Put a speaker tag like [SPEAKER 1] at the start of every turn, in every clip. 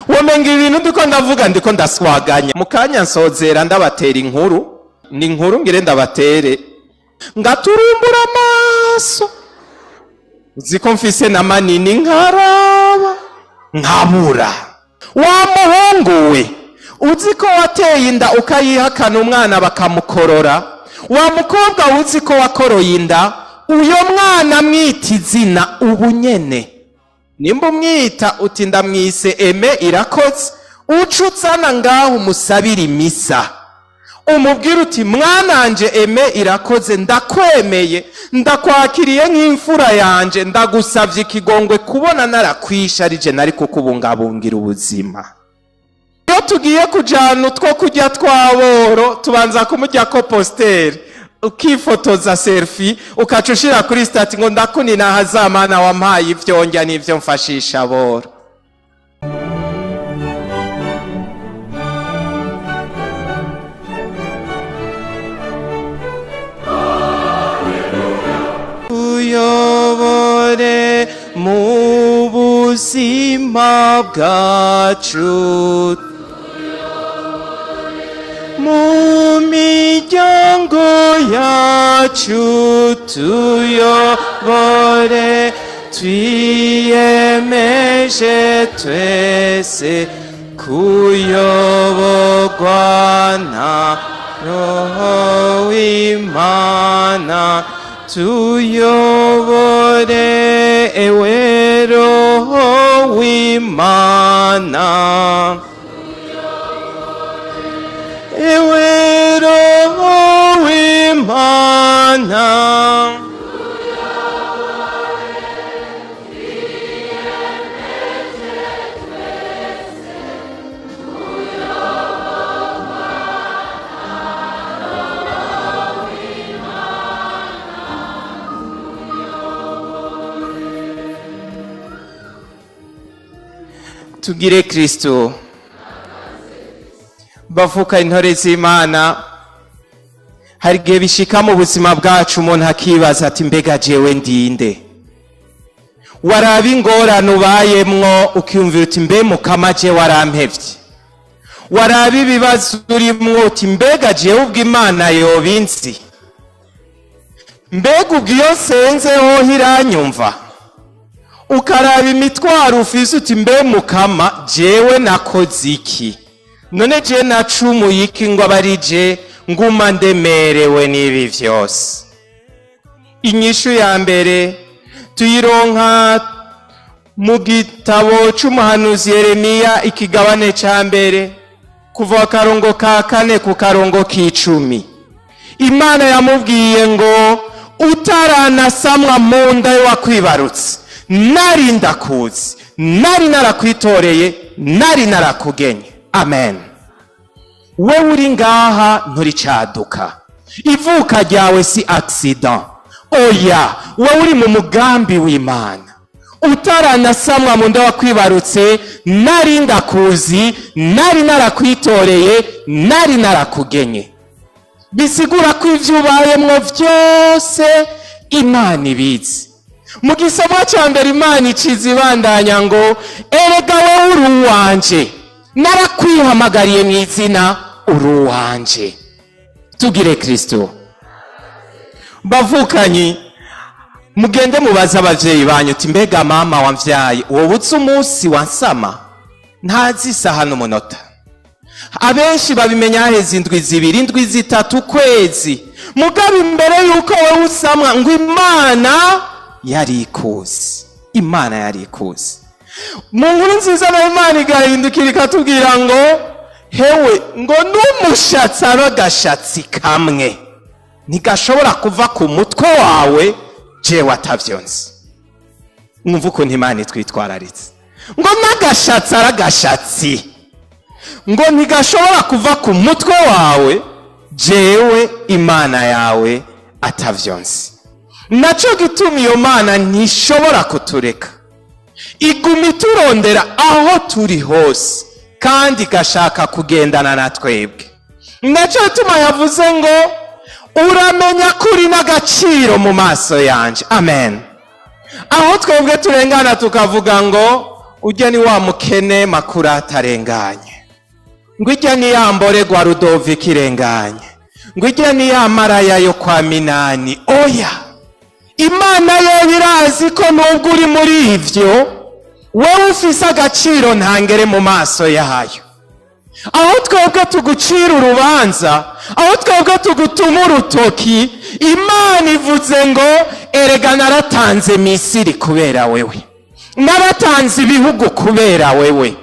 [SPEAKER 1] Womenga ibintu ndiko ndavuga ndiko ndaswaganya. Mu kanya nsozera ndabatera inkuru, ni inkuru ngire ndabatere. Ngaturumbura amaso. Uziko mfise na manini nkaraba nkabura. Wa muhungu we, uzi ko wateye inda ukayihakana umwana bakamukorora. Wa mukobwa uzi ko wakoroye inda, uyo mwana mwita izina ubunyene. Nimba umwita uti ndamwise Aime Irakoze, ucutsana ngaho umusabira imisa. Umubwira uti mwananje Aime Irakoze, ndakwemeye, ndakwakiriye nk'imfura yanje, ndagusavye ikigongwe kubona narakwisharije nari kukubungabungira ubuzima. Iyo tugiye kujana utwo kurya twaboro, tubanza kumurya ko posteri, ukifotoza selfie, ukaca ushira kuri stati ngo ndakunina hazamana wampaye ivyo ndya n'ivyo mfashisha boro. Uyobore mu buzima bwacu, mu miryango yacu, tuyobore twiyemeje twese kuyoborwa na Roho w'Imana. Tuyobore ewe Roho w'Imana, ewe Roho w'Imana. Tugire Kristo. Bavuka intore z'Imana, hari igihe bishika mu buzima bwacu umuntu akibaza ati mbega jewe ndinde. Waraba ingorane ubayemwo ukiyumvira uti mbe mukama je warampevye. Waraba ibibazo urimwo uti mbega jewe ubwo Imana yobinzi, mbega ubwo iyo nsenze hoho iranyumva. Ukaraba imitwaro ufise uti mbe mukama jewe nakoze iki, none je nacumuye iki ngo abari je nguma ndemerewe n'ibi vyose. Inyishu ya mbere tuyironka mu gitabo c'umuhanuzi Yeremiya ikigabane ca mbere kuva akarongo ka 4 ku karongo k'icumi. Imana yamubwiye ngo utaranasamwa mu nda y'uwakwibarutse, nari ndakuzi, nari narakwitoreye, nari narakugenye. Amen. Wewe uri ngaha nturicaduka, ivuka ryawe si accident. Oya, wewe uri mu mugambi w'Imana. Utaranasamwa mu nda wakwibarutse, nari ndakuzi, nari narakwitoreye, nari narakugenye. Bisigura ko ivyo ubayemwo vyose Imana ibizi. Mu gisomwa ca mbere Imana iciza ibandanya ngo erega wewe uri uwanje, narakwihamagariye mu izina, uri uwanje. Tugire Kristo. Bavukanyi, mugende mubaze abavyeyi banyu uti mbega mama wamvyaye wowe uzi umunsi wansama? Ntazi isaha n'umunota. Abenshi babimenya haheze indwi zibiri, indwi zitatu, ukwezi. Mugabo imbere yuko wowe usamwa ngo Imana yari ikuzi. Imana yari ikuzi. Mu nkuru nziza na Imana igahindukira ikatubwira ngo hewe ngo n'umushatsi aba agashatsi kamwe ntigashobora kuva ku mutwe wawe jewe atavyonze. Mwumva ukuntu Imana itwitwararitse. Ngo n'agashatsi ari agashatsi, ngo ntigashobora kuva ku mutwe wawe jewe Imana yawe atavyonze. Naco gituma iyo Mana ntishobora kutureka, iguma iturondera aho turi hose kandi igashaka kugendana na twebwe. Naco gituma yavuze ngo uramenya ko uri n'agaciro mu maso yanje. Amen. Aho twebwe turengana tukavuga ngo Ujya ni wa mukene makuru atarenganye, ngo ijya ni ya mboregwa Rudovika irenganye, ngo ijya ni ya maraya yo kwa Minani. Oya, Imana yo irazi ko nubwo uri muri ivyo wowe ufise agaciro ntangere mu maso yayo. Aho twebwe tugucira urubanza, aho twebwe tugutuma urutoki, Imana ivuze ngo erega naratanze Misiri kubera wewe, naratanze ibihugu kubera wewe.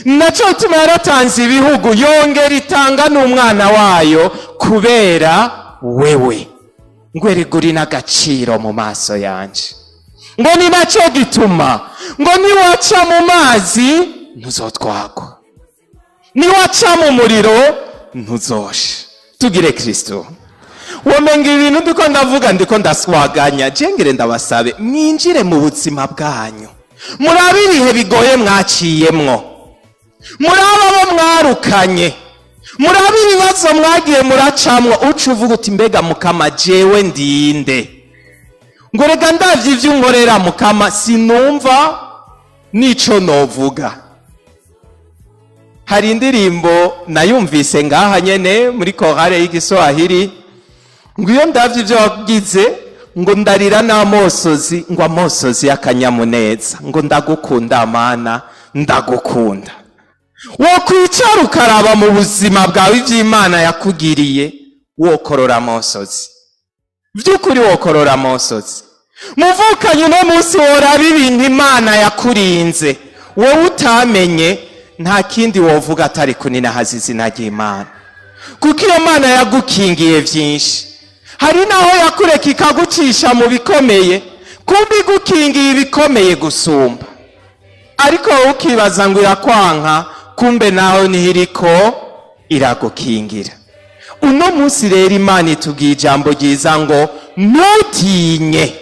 [SPEAKER 1] Naco gituma yaratanze ibihugu, yongera itanga n'umwana wayo kubera wewe. Ngo erega uri n'agaciro mu maso yanje. Ngo ni naco gituma ngo niwaca mu mazi ntuzotwagwa, niwaca mu muriro ntuzosha. Tugire Kristo. Womenga ibintu ndiko ndavuga ndiko ndaswaganya, jengere ndabasabe mwinjire mu buzima bwanyu, murabe ibihe bigoye mwaciyemwo, murabe abo mwarukanye, murabe ibibazo mwagiye muracamwo, uca uvuga uti mbega Mukama jewe ndinde? Ngo rega ndavye ivyo unkorera Mukama sinumva nico novuga. Hari indirimbo nayumvise ngaha nyene muri korale y'igiswahili, ngo iyo ndavye ivyo wagize ngo ndarira n'amosozi, ngo amosozi y'akanyamuneza, ngo ndagukunda Mana, ndagukunda. Wokwicara ukaraba mu buzima bwawe ivy'Imana yakugiriye, wokorora amosozi. Vy'ukuri wokorora amosozi. Muvukanye uno munsi woraba ibintu Imana yakurinze, wowe utamenye, nta kindi wovuga atari kuninahaza izina ry'Imana, kuko iyo Mana yagukingiye vyinshi. Hari naho yakureka ikagucisha mu bikomeye, kumbe igukingiye ibikomeye gusumba, ariko wowe ukibaza ngo irakwanka, kumbe naho niho iriko iragukingira. Uno munsi rero Imana itubwiye ijambo ryiza ngo ntutinye,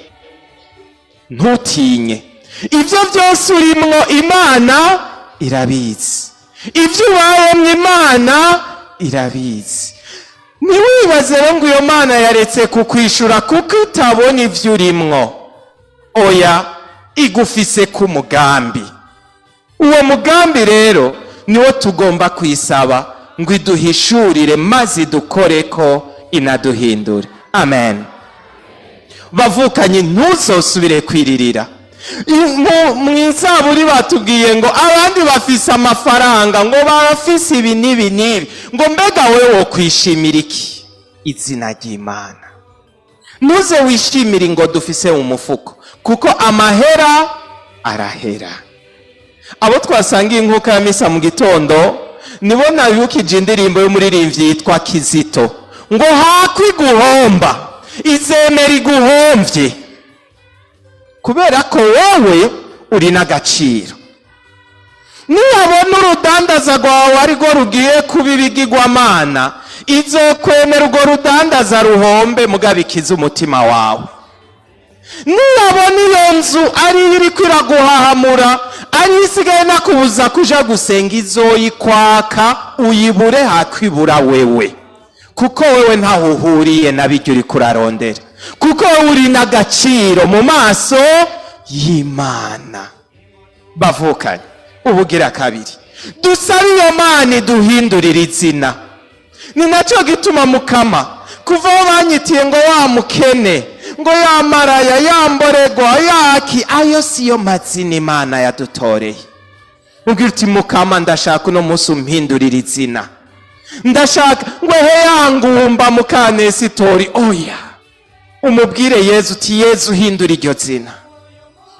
[SPEAKER 1] ntutinye. Ivyo vyose urimwo Imana irabizi, ivyo ubayemwo Imana irabizi. Ntiwibaze rero ngo iyo Mana yaretse kukwishura kuko itabona ivyo urimwo. Oya, igufise ku mugambi. Uwo mugambi rero niwo tugomba kwisaba ngo iduhishurire maze idukoreko inaduhindure. Amen. Bavukanye, ntuzosubire kwiririra. Mw'izaburi batubwiye ngo abandi bafise amafaranga, ngo barafise ibi n'ibi n'ibi, ngo mbega wewe wokwishimira iki? Izina ry'Imana. Ntuze wishimire ngo dufise mu mufuko, kuko amahera arahera. Abo twasangiye inkuka ya misa mu gitondo nibo nabibukije indirimbo y'umuririmbyi yitwa Kizito, ngo hakwi guhomba izemera iguhomvye, kubera ko wowe uri n'agaciro. Niwabona urudandaza rwawe arirwo rugiye kuba ibigirwamana, izokwemera urwo rudandaza ruhombe mugabo ikize umutima wawe. Niwabona iyo nzu ariyo iriko iraguhahamura, ariyo isigaye nakubuza kuja gusenga, izoyikwaka uyibure hakwibura wewe, kuko wewe ntaho uhuriye na biryo uriko urarondera, kuko wewe uri n'agaciro mu maso y'Imana. Bavukanye, ubugira kabiri dusabe iyo Mana iduhindurire izina. Ni nacyo gituma Mukama kuva aho banyitiye ngo wa mukene, ngo ya maraya, ya mboregwa, yaki, ayo siyo mazina Imana yadutoreye. Ubwira uti Mukama ndashaka uno munsi umpindurire izina, ndashaka ngo he yangumba mukanesitori. Oya, umubwire Yezu uti Yezu hindura iryo zina,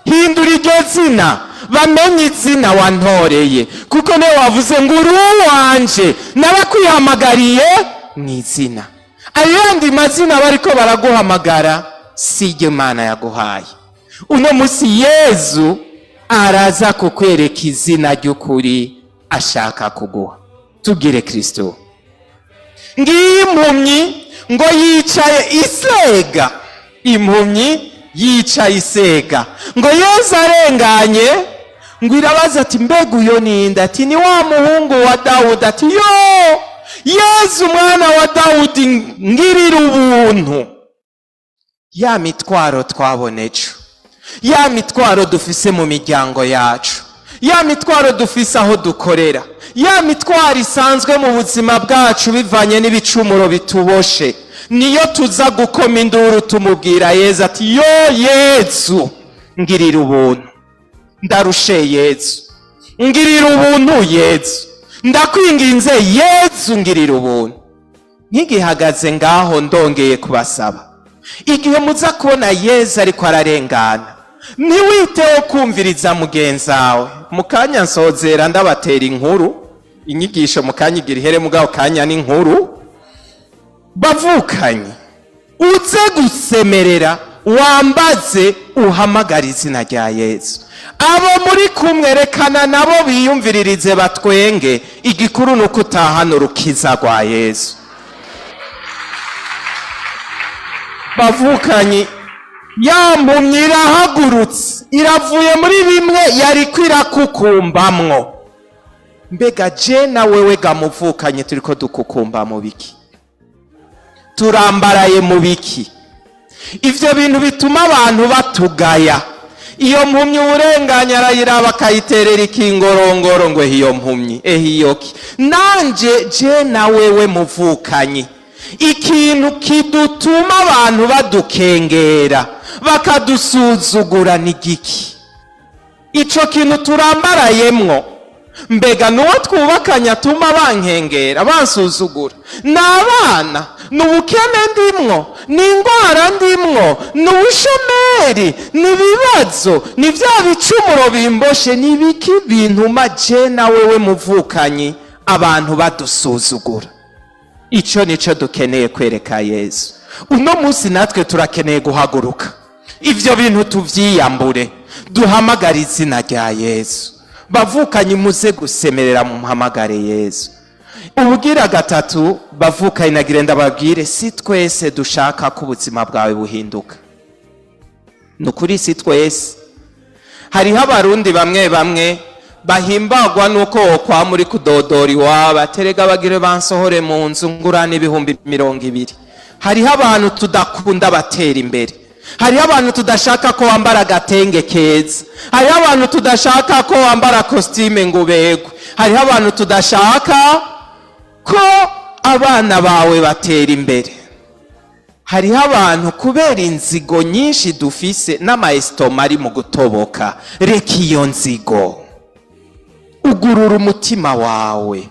[SPEAKER 1] hindura iryo zina, bamenye izina wantoreye, kuko niwe wavuze ngo uri uwanje, nabakwihamagariye mu izina. Ayandi mazina bariko baraguhamagara si iryo Imana yaguhaye. Uno munsi Yezu araza kukwereka izina ry'ukuri ashaka kuguha. Tubwire Kristo. Ngiyi impumyi ngo yicaye isega, impumyi yicaye isega, ngo Yezu arenganye, ngo irabaza ati mbega uyo ninde? Ati ni wa muhungu wa Dawudi. Ati yo Yezu mwana wa Dawudi ngirira ubuntu. Ya mitwaro twabona ejo, ya mitwaro dufise mu miryango yacu, Ya mitwaro dufise aho dukorera, ya mitwaro isanzwe mu buzima bwacu bivanye n'ibicumuro bituboshe, niyo tuza gukoma induru tumubwira Yezu ati: yo Yezu, ngirira ubuntu, ndarushe Yezu, ngirira ubuntu Yezu, ndakwinginze Yezu, ngirira ubuntu. Nkigihagaze ngaho ndongeye kubasaba, igihe muza kubona Yezu ariko ararengana, ntiwiteho kumviriza mugenzawe. Mu kanya nsozera ndabatera inkuru, inyigisho mu kanya igira ihere, mugabo kanya n'inkuru. Bavukanye, uze gusemerera, wambaze, uhamagara izina rya Yezu. Abo muri kumwe rekana nabo biyumviririze batwenge, igikuru ni uko utahana urukiza rwa Yezu. Bavukanye, ya mpumyi irahagurutse, iravuye muri bimwe yariko irakukumbamwo. Mbega je na wewe gamuvukanye turiko dukukumba mu biki? Turambaraye mu biki? Ivyo bintu bituma abantu batugaya. Iyo mpumyi uburenganya arayiraba akayiterera ikingorongoro ngo iyo mpumyi ehiyoki. Nanje je na wewe muvukanye, ikintu kidutuma abantu badukengera bakadusuzugura ni giki? Ico kintu turambarayemwo, mbega nuwo twubakanye atuma bankengera bansuzugura? Ni abana, ni ubukene ndimwo, ni ingwara ndimwo, ni ubushomeri, ni ibibazo, ni vya bicumuro bimboshe, ni ibiki bintuma je na wewe muvukanyi abantu badusuzugura? Ico nico dukeneye kwereka Yezu. Uno munsi natwe turakeneye guhaguruka, ivyo bintu tuvyiyambure, duhamagare izina rya Yezu. Bavukanye, muze gusemerera mumuhamagare Yezu. Ubugira gatatu, bavukanye, nagire ndababwire, si twese dushaka ko ubuzima bwawe buhinduka. Ni ukuri si twese. Hariho abarundi bamwe bamwe bahimbagwa nuko wokwama uri kudodora iwabo, aterega bagire bansohore mu nzu ngurane 20,000. Hariho abantu tudakunda batera imbere. Hariho abantu tudashaka ko wambara agatenge keza. Hariho abantu tudashaka ko wambara kositime ngo ubegwe. Hariho abantu tudashaka ko abana bawe batera imbere. Hariho abantu kubera inzigo nyinshi dufise n'amaestoma ari mu gutoboka. Reka iyo nzigo, ugurura umutima wawe.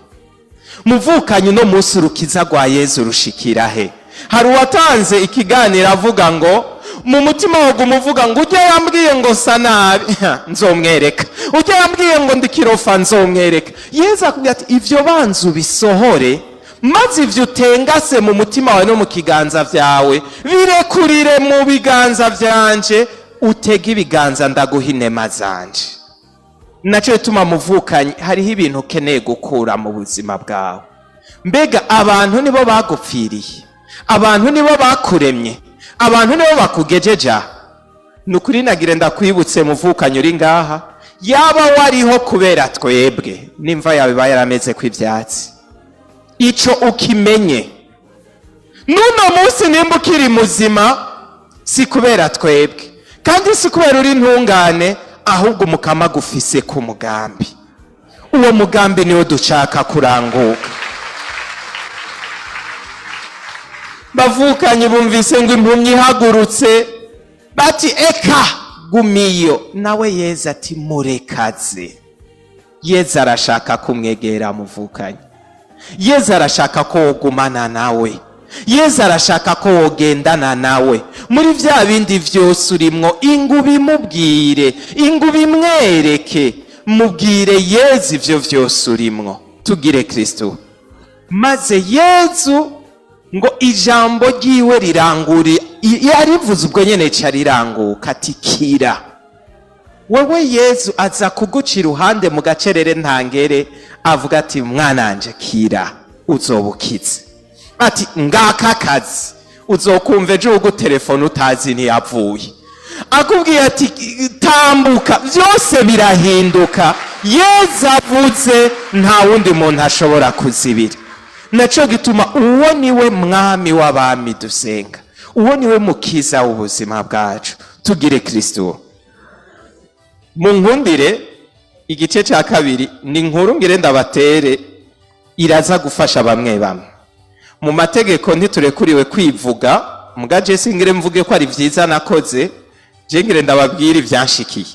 [SPEAKER 1] Muvukanye, uno munsi urukiza rwa Yezu rushikira he? Hari uwatanze ikiganiro avuga ngo mu mutima waguma uvuga ngo ujye yambwiye ngo sa nabi nzomwereka, ujye yambwiye ngo ndikirofa nzomwereka. Yezu akubwira ati ivyo banza ubisohore, maze ivyo utengase mu mutima wawe no mu kiganza vyawe birekurire mu biganza vyanje, utege ibiganza ndaguha inema zanje. Naco bituma muvukanye, hariho ibintu ukeneye gukura mu buzima bwawe. Mbega abantu nibo bagupfiriye, abantu nibo bakuremye, abantu nibo bakugejeja. Ni ukuri nagire ndakwibutse muvukanye uri ngaha, yaba wariho kubera twebwe, n'imva yawe iba yarameze kw'ivyatsi. Ico ukimenye. N'uno munsi nimba ukiri muzima, si kubera twebwe, kandi si kubera uri intungane, ahubwo umukama agufise ku mugambi. Uwo mugambi niwo dushaka kuranguka. Bavukanye bumvise ngo impumyi ihagurutse, bati eka gumiyo. Nawe Yezu ati murekaze. Yezu arashaka kumwegera muvukanye. Yezu arashaka ko wogumana nawe. Yezu arashaka ko wogendana nawe muri vya bindi vyose urimwo. Ingubi mubwire, ingubi mwereke, mubwire Yezu ivyo vyose urimwo. Tugire Kristo. Maze Yezu ngo ijambo ryiwe rirangure, yarivuze ubwo nyene ca riranguka ati kira. Wewe Yezu aza kuguca iruhande mu gacerere ntangere, avuga ati mwananje kira, uzobukize. Ati ngaka kazi, uzokumva ejo ugutelefone utazi ntiyavuye. Akubwiye ati tambuka, vyose birahinduka. Yezu avuze nta wundi muntu ashobora kuzibira. Naco gituma uwo niwe mwami w'abami dusenga, uwo niwe mukiza w'ubuzima bwacu. Tugire Kristo. Munkundire Igice cya kabiri ni inkuru ngire ndabatere, iraza gufasha bamwe bamwe. Mu mategeko ntiturekuriwe kwivuga, muga je singire mvuge ko ari vyiza nakoze, je ngire ndababwira ivyanshikiye.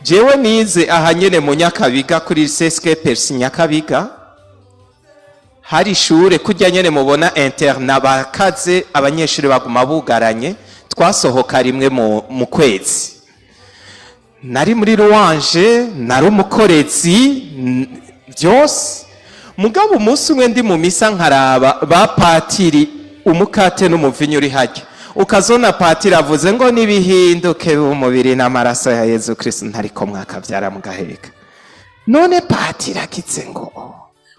[SPEAKER 1] Jewe nize aha nyene mu Nyakabiga kuri CSK Persi Nyakabiga, hari ishure kurya nyene mubona internat bakaze, abanyeshuri baguma bugaranye, twasohoka rimwe mu kwezi. Nari muri louange, nari umukorezi byose. Mugabo umunsi umwe ndi mu misa nkaraba ba patiri umukate n'umuvinyu uri hajya, ukazona patiri avuze ngo nibihinduke umubiri n'amaraso ya Yezu Kristo, ntariko mwakabyara mugaheka. None patiri akitse ngo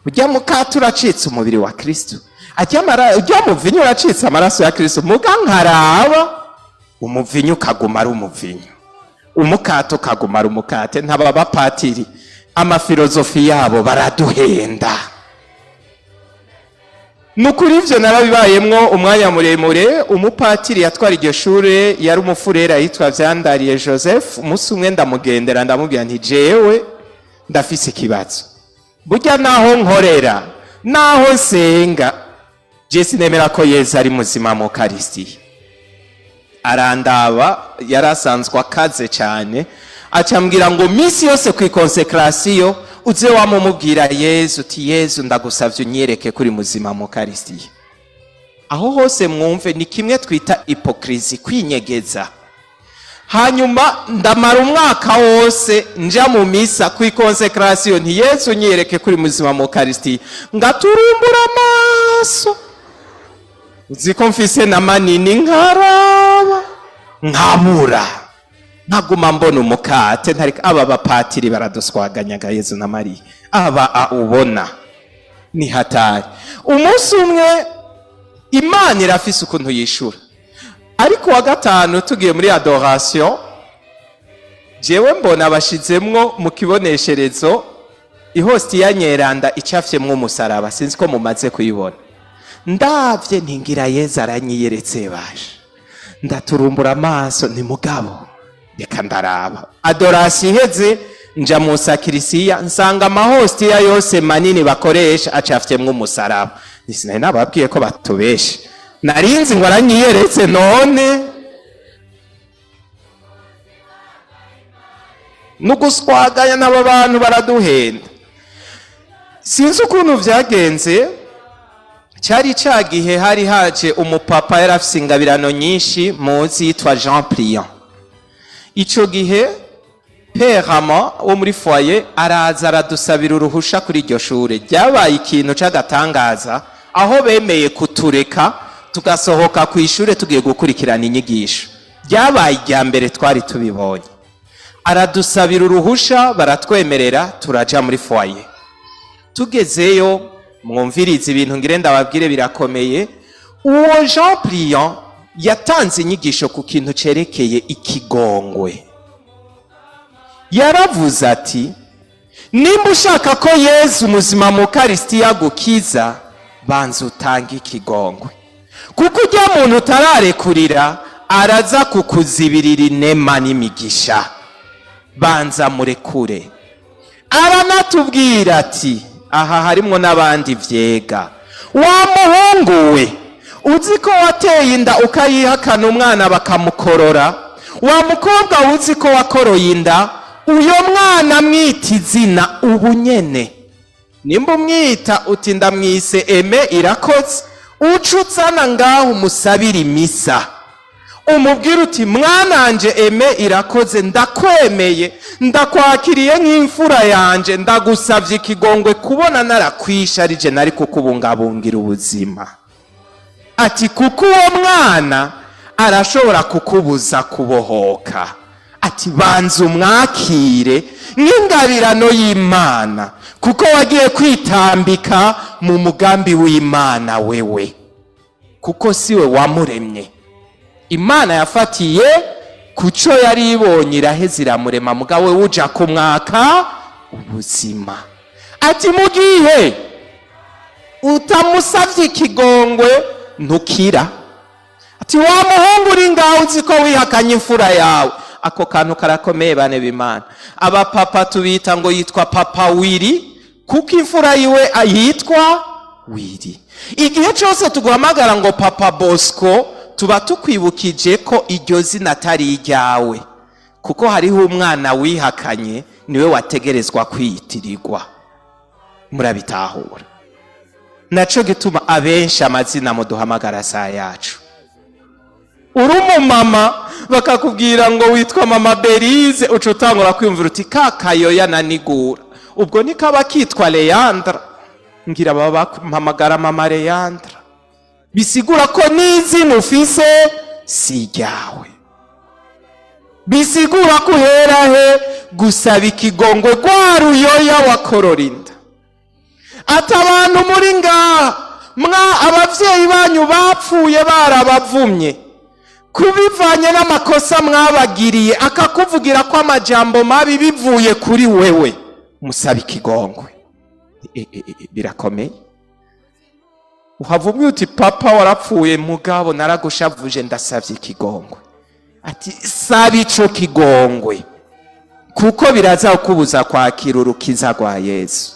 [SPEAKER 1] ujya mukate uracitse umubiri wa Kristo, ujya muvinyu uracitse amaraso ya Kristo. Muga nkaraba umuvinyu ukaguma ari umuvinyu, umukate ukaguma ari umukate. Ntaba bapatiri amafilozofi yabo baraduhenda. Nukuri ivyo narabibayemwo umwanya muremure. Umupatiri yatwara iryo shure yari umufurera yitwa Vyandariye Joseph. Umunsi umwe ndamugendera ndamubwira nti jewe ndafise ikibazo, burya naho nkorera naho nsenga je sinemera ko Yezu ari muzima mu Ukaristiya. Arandaba, yarasanzwe akaze cyane, acambwira ngo minsi yose ku ikonsekrasiyo uze wamumubwira Yezu uti Yezu ndagusavye unyereke kuri muzima mu Ukaristiya. Aho hose mwumve ni kimwe twita hypocrisie, kwinyegeza. Hanyuma ndamara umwaka wose nja mu misa ku ikonsekrasiyo nti Yezu unyereke kuri muzima mu Ukaristiya, ngaturumbura amaso uziko mfise na manini, nkaraba nkabura, nkaguma mbona umukate. Ntariko aba bapatiri baraduswaganyaga Yezu na Mariya, aba ubona ni hatari. Umunsi umwe Imana irafise ukuntu yishura. Ariko wa gatanu tugiye muri adoration, jewe mbona bashizemwo mu kibonesherezo ihosti ya Nyeranda icafyemwo umusaraba, sinzi ko mumaze kuyibona. Ndavye ntingira Yezu aranyiyeretse baje, ndaturumbura amaso ni mugabo reka ndaraba. Adoration iheze nja mu sakrisiya nsanga amahostiya yose manini bakoresha acafyemwo umusaraba. Sinari nababwiye ko batubeshe, narinzi ngo aranyiyeretse. None nuguswaganya n'aba bantu baraduhenda. Sinzi ukuntu vyagenze, cyari ca gihe hari haje umupapa yari afise ingabirano nyinshi muzi yitwa Jean Pliant. Ico gihe Père Ramon wo muri foyer araza aradusabira uruhusha kuri iryo shure. Ryabaye ikintu c'agatangaza aho bemeye kutureka tugasohoka ku ishure tugiye gukurikirana inyigisho. Ryabaye irya mbere twari tubibonye. Aradusabira uruhusha baratwemerera, turaja muri foyer. Tugezeyo mwumvirize ibintu ngire ndababwire birakomeye. Uwo Jean Pliant yatanze inyigisho ku kintu cerekeye ikigongwe. Yaravuze ati nimba ushaka ko Yezu muzima mu Ukaristiya agukiza, banza utange ikigongwe, kuko ujya muntu utararekurira araza kukuzibirira inema n'imigisha. Banza murekure. Aranatubwira ati aha harimwo n'abandi vyega, wa muhungu we uzi ko wateye inda ukayihakana umwana bakamukorora, wa mukobwa uzi ko wakoroye inda, uyo mwana mwita izina ubunyene. Nimba umwita uti ndamwise Aime Irakoze, ucutsana ngaho umusabira imisa, umubwira uti mwananje Aime Irakoze ndakwemeye, ndakwakiriye nk'imfura yanje, ndagusavye ikigongwe kubona narakwisha arije nari kukubungabungira ubuzima. Ati kuko uwo mwana arashobora kukubuza kubohoka. Ati banza umwakire nk'ingabirano y'Imana, kuko wagiye kwitambika mu mugambi w'Imana wewe, kuko siwe wamuremye. Imana yafatiye kuco yari ibonye iraheze iramurema, mugabo we uja kumwaka ubuzima. Ati mugihe utamusavye ikigongwe ntukira. Ati wa muhungu uri ngaho uzi ko wihakanye imfura yawe, Ako kantu karakomeye, bane b'Imana. Abapapa tubita ngo yitwa Papa Wiri kuko imfura yiwe yitwa Wiri. Igihe cyose tuguhamagara ngo Papa Bosco, tuba tukwibukije ko iryo zina atari iryawe, kuko hariho umwana wihakanye, niwe wategerezwa kwiyitirirwa. Murabitahura? Naco gituma abenshi amazina muduhamagara saa yacu. Uri umumama, bakakubwira ngo witwa Mama Berize, uca utangura kwiyumvira uti ka kayoya nanigura ubwo ni kaba kitwa Leandra, ngira baba bampamagara Mama Leandra. Bisigura ko n'izina ufise si iryawe. Bisigura ko uhera he gusaba ikigongwe rwa ruyoya wakorora inda. Ati abantu muri ngaha mwa abavyeyi banyu bapfuye barabavumye, kubivanye n'amakosa mwabagiriye, akakuvugira ko amajambo mabi bivuye kuri wewe, musaba ikigongwe. Birakomeye. Uhavumye uti papa warapfuye, mugabo naragushavuje, ndasavye ikigongwe. Ati saba ico kigongwe, kuko biraza kukubuza kwakira urukiza rwa Yesu.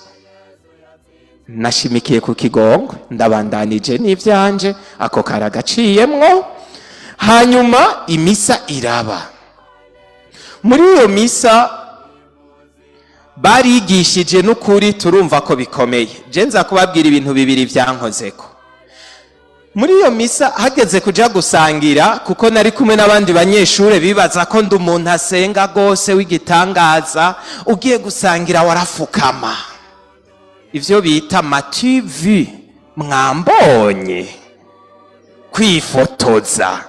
[SPEAKER 1] Nashimikiye ku kigongwe, ndabandanije n'ivyanje, ako karagaciyemwo. Hanyuma imisa iraba. Muri iyo misa barigishije n'ukuri, turumva ko bikomeye. Je nza kubabwira ibintu bibiri vyankozeko muri iyo misa. Hageze kuja gusangira, kuko nari kumwe n'abandi banyeshure bibaza ko ndi umuntu asenga gose w'igitangaza, ugiye gusangira warafukama, ivyo bita "m'as-tu vu", mwambonye, kwifotoza.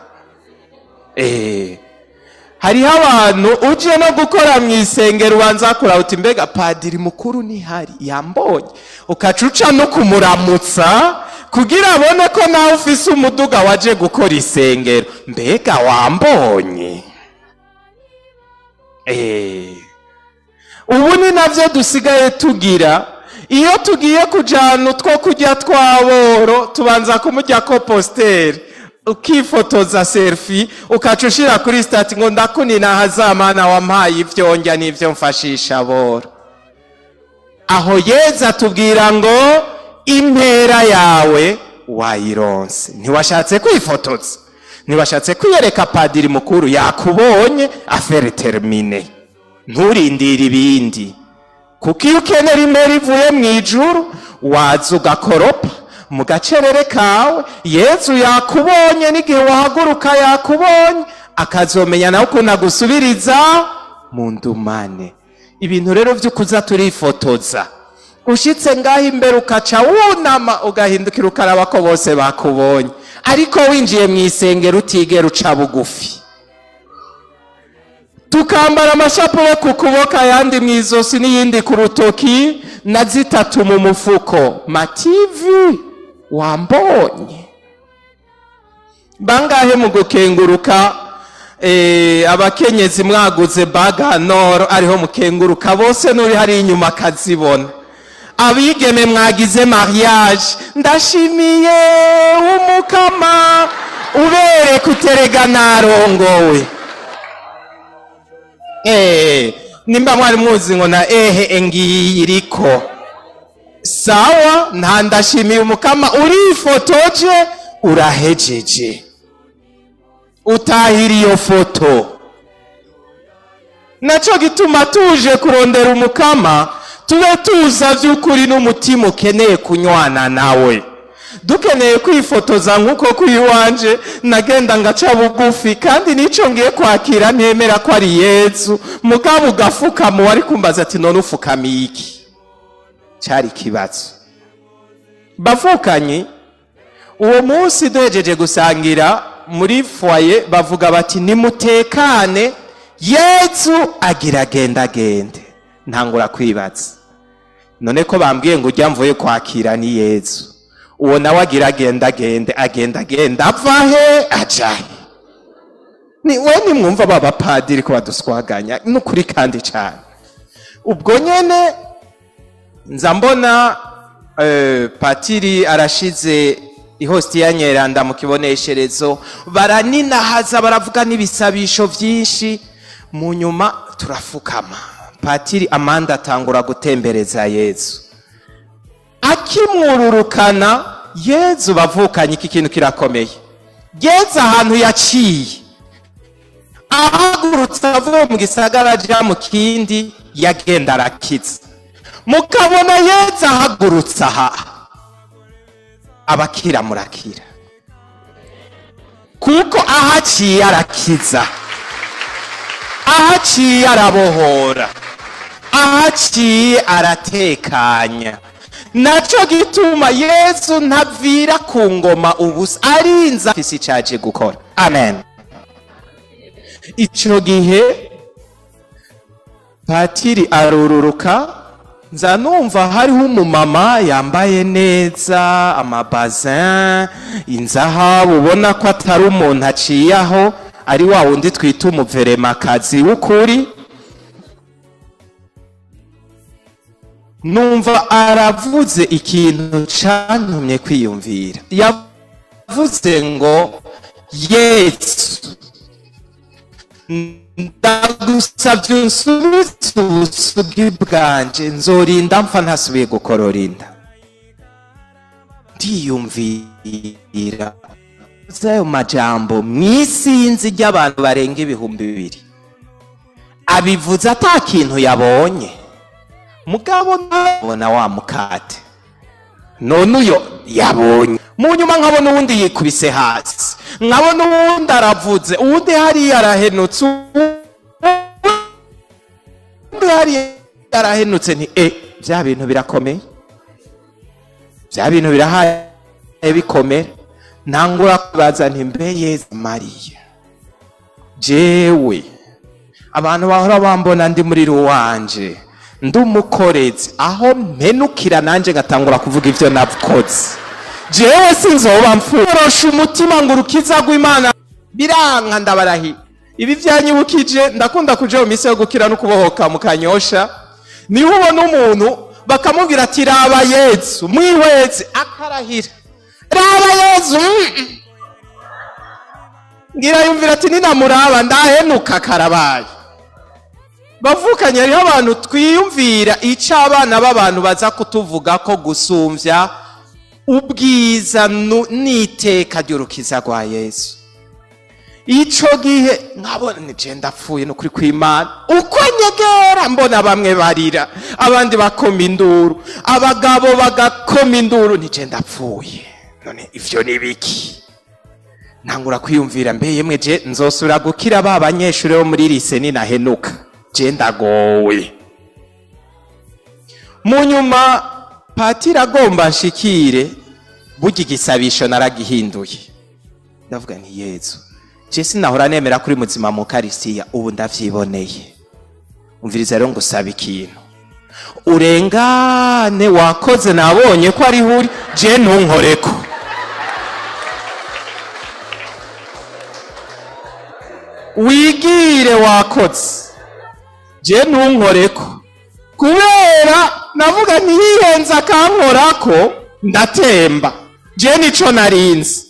[SPEAKER 1] Hariho abantu uje no gukora mu isengero ubanza kuraba uti mbega padiri mukuru nihari, yambonye? Ukaca uca no kumuramutsa kugira abone ko nawe ufise umuduga waje gukora isengero. Mbega wambonye? Ubu ni navyo dusigaye tugira. Iyo tugiye kujana utwo kurya twaboro, tubanza kumurya ko posteri, ukifotoza selfie, ukaca ushira kuri statut ngo ndakunina hazamana wampaye ivyo ndya n'ivyo mfashisha boro. Aho Yeza atubwira ngo impera yawe wayironse. Ntiwashatse kwifotoza, ntiwashatse kwiyereka padiri mukuru, yakubonye, affaire terminée. Nturindire ibindi, kuko iyo ukenera impera ivuye mu ijuru, waza ugakoropa mu gacerere kawe. Yezu yakubonye, n'igihe wahaguruka yakubonye, akazomenya nawe ukuntu agusubiriza mu ndumane. Ibintu rero byo kuza turifotoza, ushitse ngaho imbere ukaca wunama, ugahindukira, ukaraba ko bose bakubonye, ariko winjiye mu isengero utigera uca bugufi. Tukambara amashapure ku kuboko, ayandi mu izosi, n'iyindi ku rutoki, na zitatu mu mufuko. M'as-tu vu, wambonye? Bangahe mu gukenguruka, abakenyezi mwaguze bague en or, ariho mukenguruka bose, n'uri hari inyuma akazibona. Abigeme mwagize mariage, ndashimiye umukama, ubereka uterega narongowe. Nimba mwari muzi ngo na ehe ngiyi iriko sawa, nta ndashimiye umukama, urifotoje, urahejeje, utahira iyo foto. Naco gituma tuje kurondera umukama, tube tuza vy'ukuri n'umutima ukeneye kunywana nawe. Dukeneye kwifotoza nk'uko kuri iwanje nagenda ngaca bugufi, kandi nico ngiye kwakira ntemera ko ari Yezu, mugabo ugafukama, wari kumbaza ati none ufukamiye iki? Cari ikibazo. Bavukanye, uwo munsi duhejeje gusangira muri foyer, bavuga bati nimutekane, Yezu agira agendagende. Ntangura kwibaza, none ko bambwiye ngo ujya mvuye kwakira ni Yezu, uwo nawe agira agendagende, agendagenda ava he, aja he? Ni we nimwumva baba padiri ko baduswaganya n'ukuri kandi cyane. Ubwo nyene nza mbona patiri arashize ihostiya nyeranda mu kibonesherezo, baraninahaza, baravuga n'ibisabisho byinshi. Mu nyuma turafukama, patiri Amanda atangura gutembereza Yezu, akimwururukana Yezu. Bavukanye, iki kintu kirakomeye. Yezu ahantu yaciye ahagurutse avuye mu gisagara aja mu kindi, yagenda arakiza. Mukabona Yezu ahagurutse aha, abakira murakira, kuko ahaciye arakiza, ahaciye arabohora, ahaciye aratekanya. Naco gituma Yesu ntavira ku ngoma ubusa, arinza afise icaje gukora. Amen. Ico gihe patiri arururuka, nza numva hariho umumama yambaye neza, amabazin, inzahabu, ubona ko atari umuntu aciye aho, ari wa wundi twita umuveremakazi w'ukuri. Numva aravuze ikintu cantumye kwiyumvira. Yavuze ngo: "Yesu, ndagusabye unsubize ubusugi bwanje, nzorinda mpfa ntasubiye gukorora inda." Ndiyumvira ayo majambo mw'isinzi ry'abantu barenga 2000, abivuze ata kintu yabonye. Mugabo nabona wa mukate none uyo yabonye. Mu nyuma nkabona uwundi yikubise hasi, nkabona uwundi aravuze, uwundi hariya arahenutse, uwundi hariya arahenutse. Nti: "E, bya bintu birakomeye, bya bintu birahaye bikomera." Ntangura kubaza nti: "Mbe Yezu, Mariya, jewe abantu bahora bambona ndi muri ruwanje, ndi umukorezi, aho mpenukira nanjye ngatangura kuvuga ibyo nakoze, jewe sinzoba mfurosha umutima ngo urukiza rw'Imana biranka?" Ndabarahi, ibi byanyibukije, ndakunda kuja mu minsi yo gukira no kubohoka mu Kanyosha. Niho ubona umuntu bakamubwira ati: "Raba Yezu," mwihweze, akarahira: "Raba Yezu." Ngira yumvira ati: "Ninamuraba ndahenuka, karabaye." Bavukanye, hariho abantu twiyumvira icyo abana b'abantu baza kutuvuga ko gusumvya ubwiza n'iteka ry'urukiza rwa Yesu. Ico gihe nkabona nije ndapfuye n'ukuri kw'Imana. Uko nyegera mbona bamwe barira, abandi bakoma induru, abagabo bagakoma induru, nije ndapfuye, none ivyo ni biki? Ntangura kwiyumvira: mbe yemwe, je nzosubira gukira ba banyeshuri bo muri lycée ninahenuka? Je ndagowe. Mu nyuma patiri agomba nshikire, burya igisabisho naragihinduye. Ndavuga nti: "Yezu, je sinahora nemera kuri muzima mu Karisitiya, ubu ndavyiboneye. Umviriza rero, ngusaba ikintu: urengane, wakoze, nabonye ko ari uri, je ntunkoreko." Wigire, wakoze, je ntunkoreko, kubera navuga ntiyihenze akankorako ndatemba. Je nico narinzi,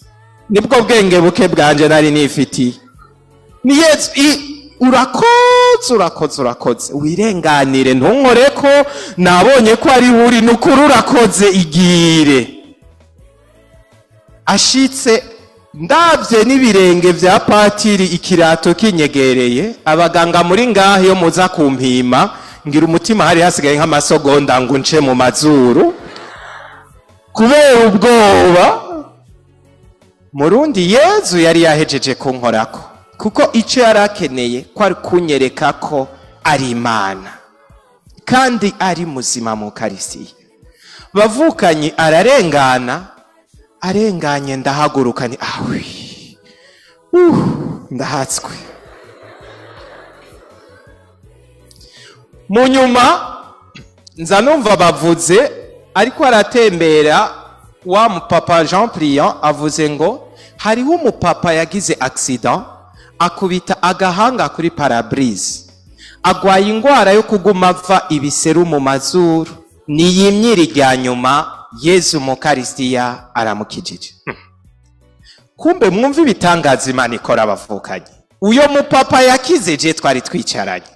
[SPEAKER 1] nibwo bwenge buke bwanje nari nifitiye. Ni Yezu, urakoze, urakoze, urakoze, wirenganire, ntunkoreko, nabonye ko ari uri, nukuri urakoze, igire. Ashitse, ndabye n'ibirenge vya patiri, ikirato kinyegereye. Abaganga muri ngaho, iyo muza kumpima, ngira umutima hari hasigaye nk'amasogonda ngo nce mu mazuru kubera ubwoba. Murundi Yezu yari yahejeje kunkorako, kuko icyo yari akeneye ko ari kunyereka ko ari Imana kandi ari muzima mu Karisiya. Bavukanye, ararengana, arenganye ndahaguruka, ni awi, ndahatswe. Mu nyuma nza numva bavuze, ariko aratembera wa mupapa Jean Pliant, avuze ngo hariho umupapa yagize accident, akubita agahanga kuri pare-brise, agwaye ingwara yo kuguma ava ibiseru mu mazuru, niyimyira irya nyuma, Yezu mu Karisitiya aramukijije. Kumbe mwumva ibitangaza Imana ikora, abavukanye. Uyo mupapa yakize je twari twicaranye.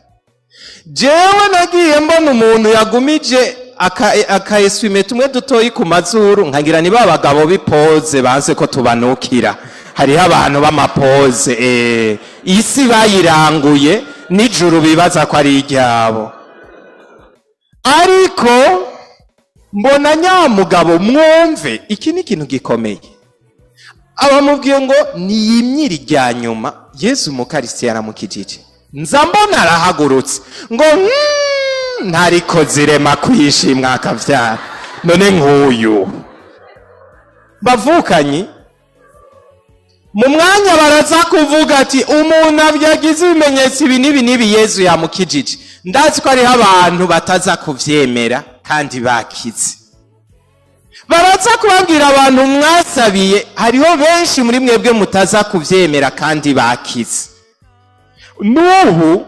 [SPEAKER 1] Jewe nagiye mbona umuntu yagumije aka tumwe dutoyi ku mazuru, nkagira ni babagabo bipoze banse ko tubanukira. Hariho abantu b'amapoze, isi bayiranguye nijuru bibaza ko ari iryabo. Ariko mbona nyamugabo, mwumve, iki ni ikintu gikomeye. Abamubwiye ngo niyimyire irya nyuma, Yesu Mukarisiti yaramukijije. Nza mbona arahagurutse ngo ntariko zirema kwishimwa akavyara. None nk'uyu bavukanyi mu mwanya baraza kuvuga ati umuntu yagize ibimenyetso ibi n'ibi n'ibi, Yezu yamukijije. Ndazi ko hariho abantu bataza kuvyemera kandi bakize. Baraza kubabwira abantu mwasabiye, hariho benshi muri mwebwe mutaza kuvyemera kandi bakize. N'ubu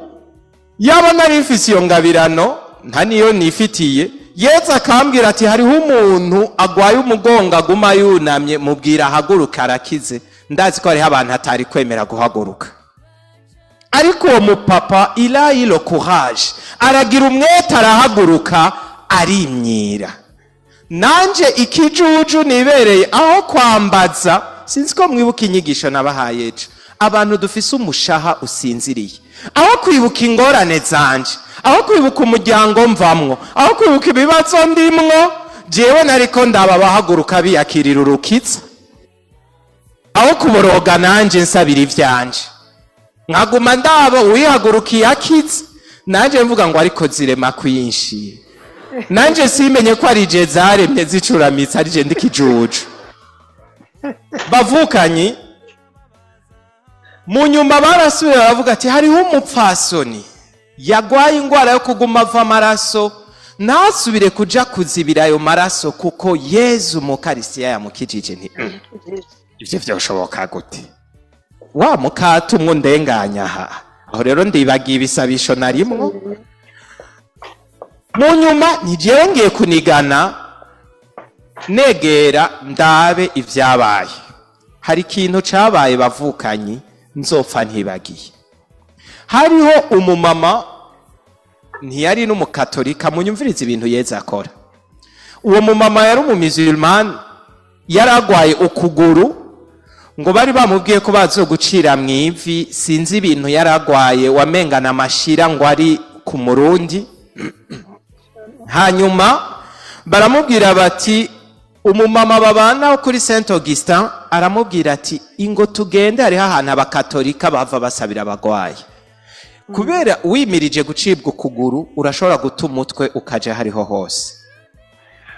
[SPEAKER 1] yaba nari mfise iyo ngabirano, nta niyo nifitiye, Yezu akambwira ati hariho umuntu agwaye umugongo aguma yunamye, mubwira ahaguruka arakize. Ndazi ko hariho abantu atari kwemera guhaguruka. Ariko uwo mupapa il a eu le courage, aragira umwete, arahaguruka, arimyira. Nanje ikijuju nibereye aho kwambaza, sinzi ko mwibuka inyigisho nabahaye ejo. Abantu dufise umushaha usinziriye, aho kwibuka ingorane zanje, aho kwibuka umuryango mvamwo, aho kwibuka ibibazo ndimwo, jewe nariko ndaba bahaguruka biyakirira urukitsa, aho kuboroga nanje nsabira ivyanje, nkaguma ndaba uwihagurukiye akize, nanje mvuga ngo ariko zirema kwinshi. Nanje simenye ko ari je zaremye zicuramitse, ari je ndikijuju. Bavukanyi, mu nyuma barasubira baravuga ati hariho umupfasoni yagwaye ingwara yo kuguma ava amaraso, ntasubire kuja kuzibira ayo maraso kuko Yezu Mukarisiya yamukijije. Nti ivyo vyoshoboka gute? Wa mukate umwe ndenganya aha. Aho rero ndibagiye ibisabisho narimwo. Mu nyuma ntijewe ngiye kunigana negera ndabe ivyabaye. Hari ikintu cabaye bavukanyi nzopfa ntibagiye. Hariho umumama ntiyari n'umukatolika, munyumvirize ibintu Yezu akora. Uwo mumama yari umumisulman, yaragwaye ukuguru, ngo bari bamubwiye ko bazogucira mu ivi, sinzi ibintu yaragwaye wamengana amashira ngo ari ku murundi. Hanyuma baramubwira bati umumama babana kuri Saint Augustin aramubwira ati ingo tugende, hariho ahantu abakatolika bava basabira abagwayi. Kubera wimirije gucibwa ukuguru urashobora guta umutwe ukaja hariho hose.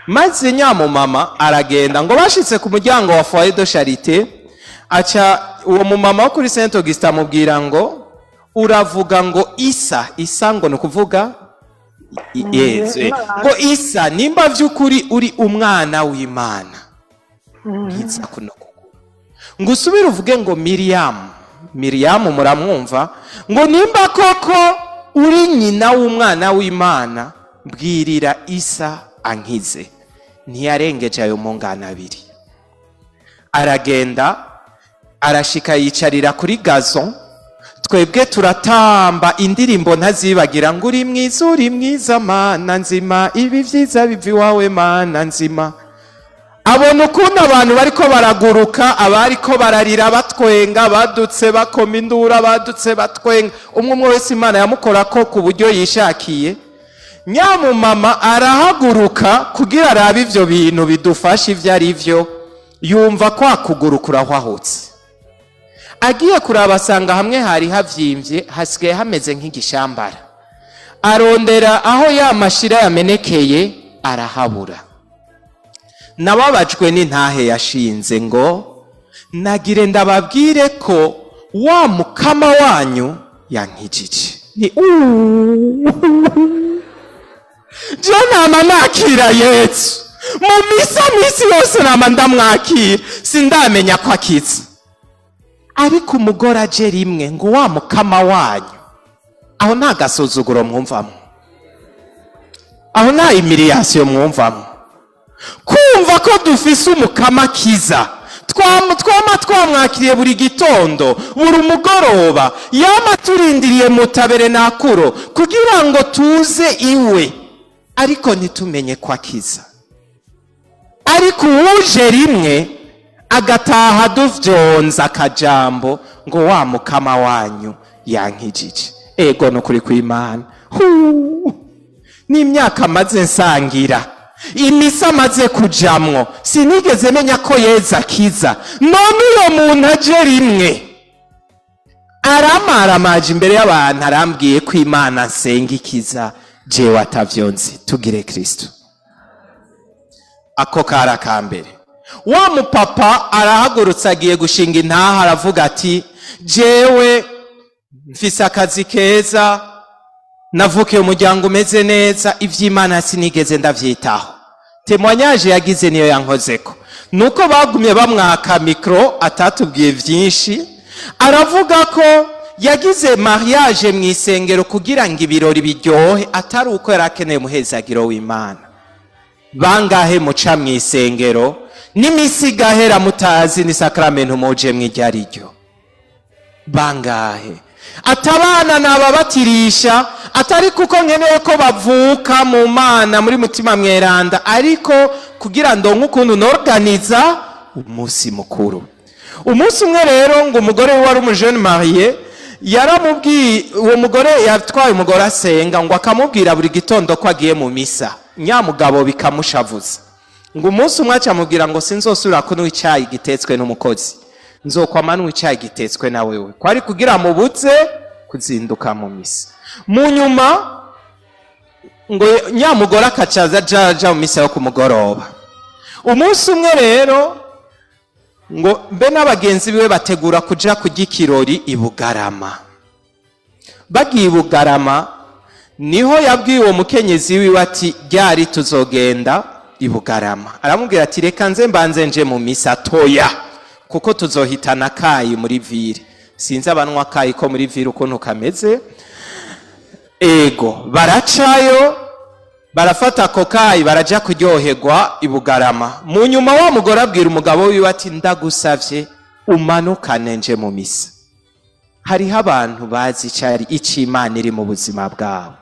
[SPEAKER 1] Maze nyamumama aragenda, ngo bashitse ku muryango wa foyer de charité, aca uwo mumama wo kuri Saint Augustin amubwira ngo uravuga ngo Isa, Isa ngo ni ukuvuga Yezu, ngo Isa nimba vy'ukuri uri umwana w'Imana nkiza kuno kuguru, ngo usubire uvuge ngo Miriam, Miriam muramwumva, ngo nimba koko uri nyina w'umwana w'Imana mbwirira Isa ankize. Ntiyarengeje ayo mungana abiri, aragenda arashika yicarira kuri gazon. Twebwe turatamba indirimbo ntazibagira ngo uri mwiza, uri mwiza Mana nzima, ibi vyiza biva iwawe Mana nzima. Abona ukuntu abantu bariko baraguruka, abariko bararira batwenga, badutse bakoma indura, badutse batwenga, umwe umwe wese Imana yamukorako ku buryo yishakiye. Nyamumama arahaguruka kugira arabe ivyo bintu bidufasha ivyo ari vyo, yumva kwa kuguru kurahwahutse. Agiye kuraba asanga hamwe hari havyimvye hasigaye hameze nk'igishambara. Arondera aho ya mashira yamenekeye arahabura. Nababajwe n'intahe yashinze ngo nagire ndababwire ko wa mukama wanyu yankijije. Ni je nama nakira Yesu mu misa misi yose, nama ndamwakira, sindamenya ko akize. Ariko umugore aje rimwe ngo wa mukama wanyu, aho nta gasuzuguro mwumvamo, aho nta humiliation mwumvamo. Kumva ko dufise umukama akiza. Twama twamwakiriye buri gitondo, buri mugoroba, yama turindiriye mutabere nakuro kugira ngo tuze iwe, ariko ntitumenye ko akiza. Ariko uwuje rimwe agataha duvyonza akajambo ngo wa mukama wanyu yankijije. Ego nukuri kw'Imana. N'imyaka maze nsangira, imisa amaze kujamwo, sinigeze menya ko Yezu akiza. None uyo muntu aje rimwe aramaramaje imbere y'abantu, arambwiye ko Imana nsenga ikiza, jewe atavyonzi. Tugire Kristo. Ako kara kambere. Wa mupapa arahagurutse agiye gushinga intaha, aravuga ati jewe mfise akazi keza, navukiye umuryango umeze neza, ivy'Imana sinigeze ndavyitaho. Témoignage yagize niyo yankozeko, nuko bagumye bamwaka micro atatubwiye vyinshi. Aravuga ko yagize mariage mu isengero kugira ngo ibirori biryohe, atari uko yari akeneye umuhezagiro w'Imana. Bangahe muca mu isengero n'imisi igahera mutazi ni sakramento muje mw'iryo ariryo? Bangahe atabana nababatirisha, atari kuko nkeneye ko bavuka mu Mana muri mutima mweranda, ariko kugira ndonke ukuntu norganiza umunsi mukuru. Umunsi umwe rero ngo umugore wari umujene marié yaramubwiye, uwo mugore yatwaye umugore asenga, ngo akamubwira buri gitondo ko agiye mu misa, nyamugabo bikamushavuza. Ngo umunsi umwe acamubwira ngo sinzosubira kunywa icyayi gitetswe n'umukozi, nzokwama nywa icyayi gitetswe na wewe, kwari kugira mubuze kuzinduka mu misa. Mu nyuma ngo nyamugore akacaza aja mu misa yo ku mugoroba. Umunsi umwe rero ngo mbe n'abagenzi biwe bategura kuja kurya ikirori i Bugarama. Bagiye i Bugarama niho yabwiye uwo mukenyezi wiwe ati ryari tuzogenda i Bugarama. Aramubwira ati reka nze mbanze nje mu misa toya, kuko tuzohitana kayi muri ville. Sinzi abanwa kayi ko muri ville ukuntu kameze. Ego baracayo barafata ako kayi baraja kuryoherwa i Bugarama. Mu nyuma wa mugore abwira umugabo wiwe ati ndagusavye umanukane nje mu misa. Hariho abantu bazi icari ic'Imana iri mu buzima bwabo.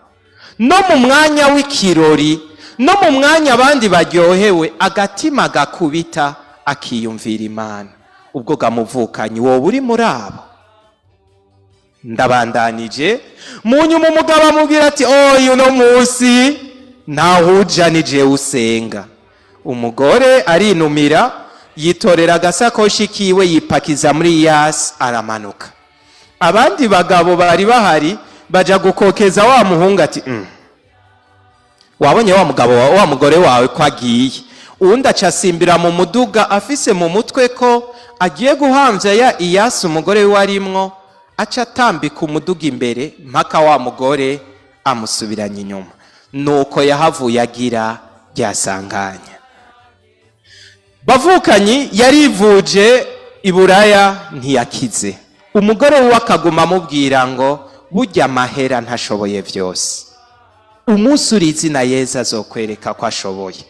[SPEAKER 1] No mu mwanya w'ikirori, no mu mwanya abandi baryohewe, agatima gakubita akiyumvira Imana. Ubwo gamuvukanye wowe uri muri abo. Ndabandanije. Mu nyuma umugabo amubwira ati oyu no munsi ntahuja ni jewe usenga. Umugore arinumira, yitorera agasakoshi kiwe yipakiza muri yasi aramanuka. Abandi bagabo bari bahari baja gukokeza wa muhungu ati wabonye wa mugabo wa mugore wawe ko agiye. Uwundi aca asimbira mu muduga afise mu mutwe ko agiye guhamvya ya iyasi umugore we arimwo, aca atambika umuduga imbere mpaka wa mugore amusubiranye inyuma. Nuko yahavuye agira ryasanganya. Bavukanyi yarivuje i Buraya ntiyakize. Umugore we akaguma amubwira ngo burya amahera ntashoboye vyose. Umunsi uri izina Yezu azokwereka ko ashoboye.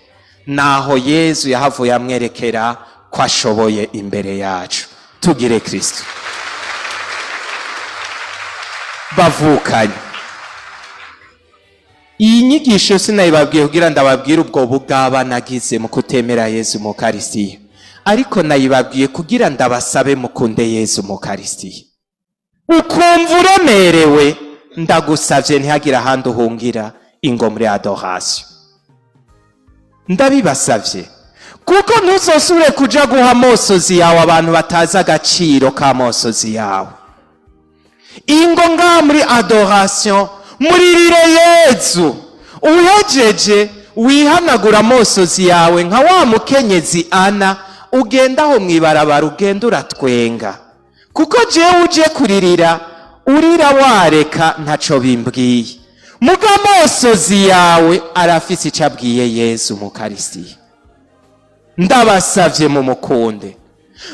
[SPEAKER 1] Naho Yezu yahavuye amwerekera ko ashoboye imbere yacu. Tugire Kristo. Bavukanye. Iyi nyigisho sinayibabwiye kugira ndababwire ubwo bugaba nagize mu kutemera Yezu mu Ukaristiya, ariko nayibabwiye kugira ndabasabe mukunde Yezu mu Ukaristiya. Ukumva uremerewe, ndagusavye ntihagire ahandi uhungira ingo muri adoration. Ndabibasavye kuko ntuzosubire kuja guha amosozi yawe abantu batazi agaciro k'amosozi yawe. Ingo ngaha muri adoration muririre Yezu, uhejeje wihanagura amosozi yawe nka wa mukenyezi Ana, ugenda aho mwibarabara ugenda uratwenga, kuko jewe uje kuririra urira wareka ntaco bimbwiye. Muga amosozi yawe arafise ico abwiye Yezu mu Ukaristiya. Ndabasavye mu mukunde.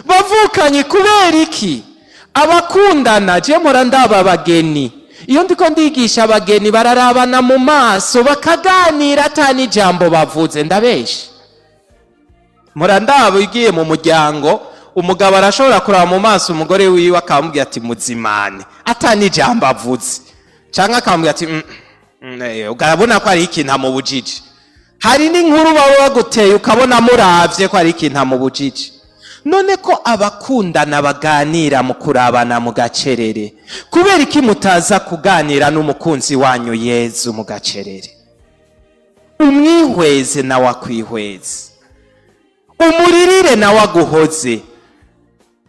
[SPEAKER 1] Bavukanye kubera iki? Abakundana je mpora ndaba abageni. Iyo ndiko ndigisha abageni bararabana mu maso bakaganira ata n'ijambo bavuze, ndabesha. Mpora ndaba ugiye mu muryango Umugabo arashobora kuraba mu maso umugore wiwe akamubwira ati muzimane, atanijambo avuze, canke akamubwira ati urabona ko ari ikintu amubujije. Hari n'inkuru baba baguteye ukabona muravye ko ari ikintu amubujije. None ko abakundana baganira mu kurabana mu gacerere, kubera iki mutaza kuganira n'umukunzi wanyu Yezu mu gacerere? Umwihweze nawe akwihweze, umuririre nawe aguhoze,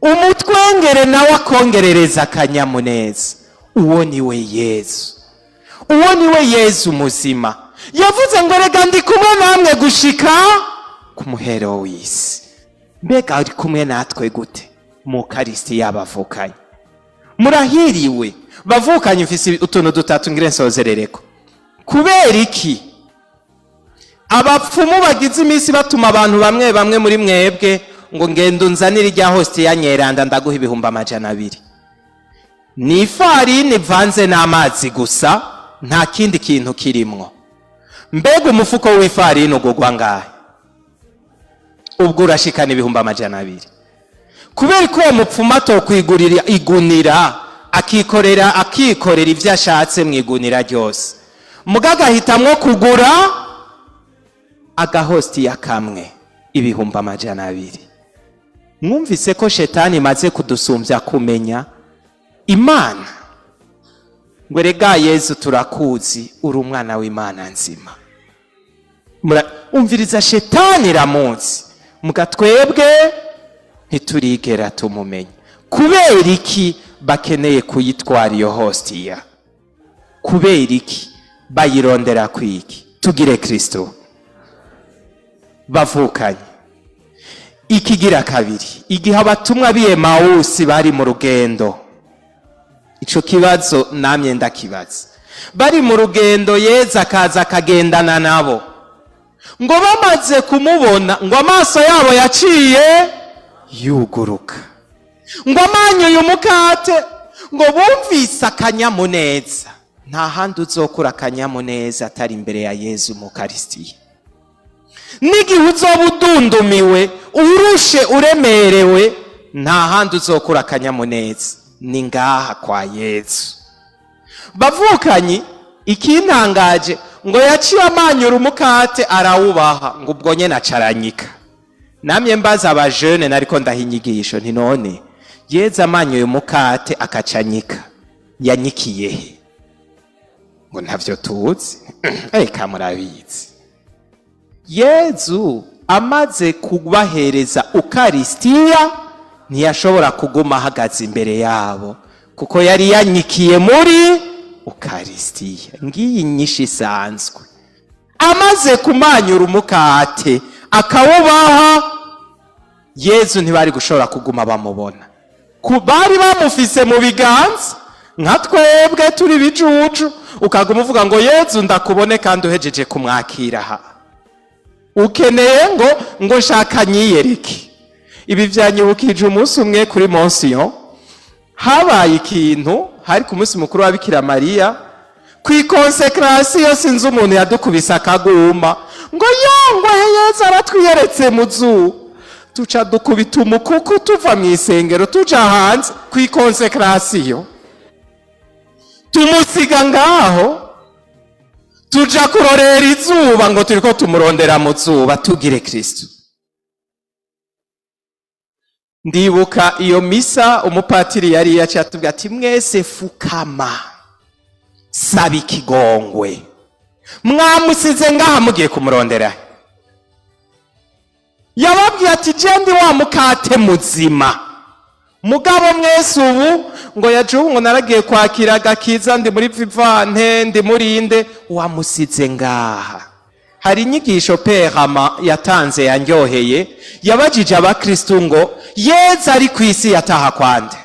[SPEAKER 1] umutwengere nawe akongerereza akanyamuneza. Uwo ni we Yezu, uwo ni we Yezu muzima. Yavuze ngo rega ndi kumwe namwe gushika ku muhero w'isi. Mbega ari kumwe natwe gute? Mu Ukaristi y'abavukanye. Murahiriwe bavukanye. Mfise utuntu dutatu ngire nsozerereko. Kubera iki abapfumu bagize iminsi batuma abantu bamwe bamwe muri mwebwe ngo ngenda unzanire irya hosti ya nyeranda ndaguha 200,000? Ni ifarini ivanze n'amazi gusa, nta kindi kintu kirimwo. Mbega umufuko w'ifarini ugurwa ngahe? Ubwo urashikana 200,000. Kubera ko uwo mupfumu atokwigurira igunira, akikorera ivyo ashatse mu igunira ryose, muga agahitamwo kugura agahostiya kamwe 200,000. Mwumvise ko shetani imaze kudusumbya kumenya Imana. Ngo rega Yezu turakuzi, uri umwana w'Imana nzima. Umviriza, shetani iramuzi, muga twebwe ntiturigera tumumenya. Kubera iki bakeneye kuyitwara iyo hostiya? Kubera iki bayirondera kwiki? Tugire Kristo bavukanye. Ikigira kabiri, igihe abatumwa b'i Emawusi bari mu rugendo, ico kibazo namye ndakibaza. Bari mu rugendo, Yezu akaza akagendana nabo, ngo bamaze kumubona ngo amaso yabo yaciye yuguruka, ngo amanyuye umukate, ngo bumvise akanyamuneza. Nta handi uzokura akanyamuneza atari imbere ya Yezu mu Ukaristiya. N'igihe uzoba udundumiwe, urushe, uremerewe, nta handi uzokura akanyamuneza, ni ngaha kwa Yezu. Bavukanyi, ikintangaje ngo yaciye amanyura umukate arawubaha, ngo ubwo nyene acaranyika. Namye mbaza abajene nariko ndaha inyigisho nti none Yezu amanyuye umukate akacanyika, yanyikiye he? Ngo ntavyo tuzi. Eka murabizi. Yezu amaze kubahereza Ukaristiya ntiyashobora kuguma ahagaze imbere yabo, kuko yari yanyikiye muri Ukaristiya. Ngiyi inyishu isanzwe. Amaze kumanyura umukate akawubaha, Yezu ntibari gushobora kuguma bamubona. Bari bamufise mu biganza nka twebwe turi bijuju, ukaguma uvuga ngo Yezu ndakubone, kandi uhejeje kumwakira aha. Ukeneye ngo shaka nyiyereke. Ibi vyanyibukije umunsi umwe kuri Monsiyo habaye ikintu, hari ku munsi mukuru wa Bikira Mariya, kw'ikonsekrasiyo sinzi umuntu yadukubise akaguma ngo yongwe Yezu aratwiyeretse mu zuba. Tuca dukubita umukuku tuva mu isengero tuja hanze kw'ikonsekrasiyo, tumusiga ngaho, tuja kurorera izuba ngo turiko tumurondera mu zuba. Tugire Kristo. Ndibuka iyo misa umupatiri yari yaciye atubwira ati mwese fukama, saba ikigongwe, mwamusize ngaha mugiye kumurondera. Yababwiye ati je ndi wa mukate muzima, mugabo mwese ubu ngo yaje ubu ngo naragiye kwakira agakiza, ndi muri vivante, ndi murinde, wamusize ngaha. Hari inyigisho Perama yatanze yanryoheye, yabajije abakristu ngo Yezu ari ku isi yataha kwande?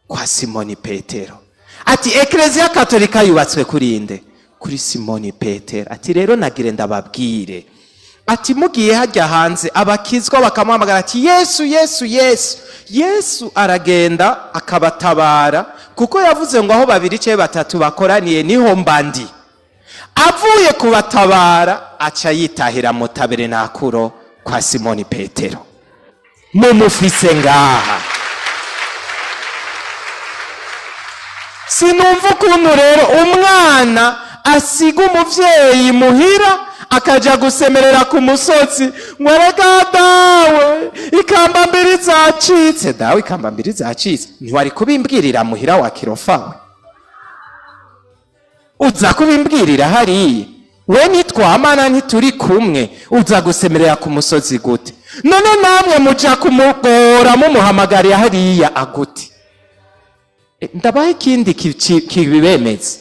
[SPEAKER 1] Kwa Simoni Petero. Ati Ekleziya Katolika yubatswe kuri nde? Kuri Simoni Petero. Ati rero nagire ndababwire, ati mugiye hajya hanze abakizwa bakamuhamagara ati Yesu, Yesu, Yesu, Yesu aragenda akabatabara, kuko yavuze ngo aho babiri canke batatu bakoraniye niho mba ndi. Avuye kubatabara aca yitahira mu taberenakuro kwa Simoni Petero. Mumufise ngaha. Sinumva ukuntu rero umwana asiga umuvyeyi muhira akaja gusemerera ku musozi ngo erega dawe ikamba mbiri zacitse. Dawe ikamba mbiri zacitse, ntiwari kubimbwirira muhira wa kirofawe, uza kubimbwirira hariya. We nitwamana ntituri kumwe, uza gusemerera ku musozi gute? None namwe muja kumugora mumuhamagarira hariya agute? Ndabaha ikindi kibibemeza.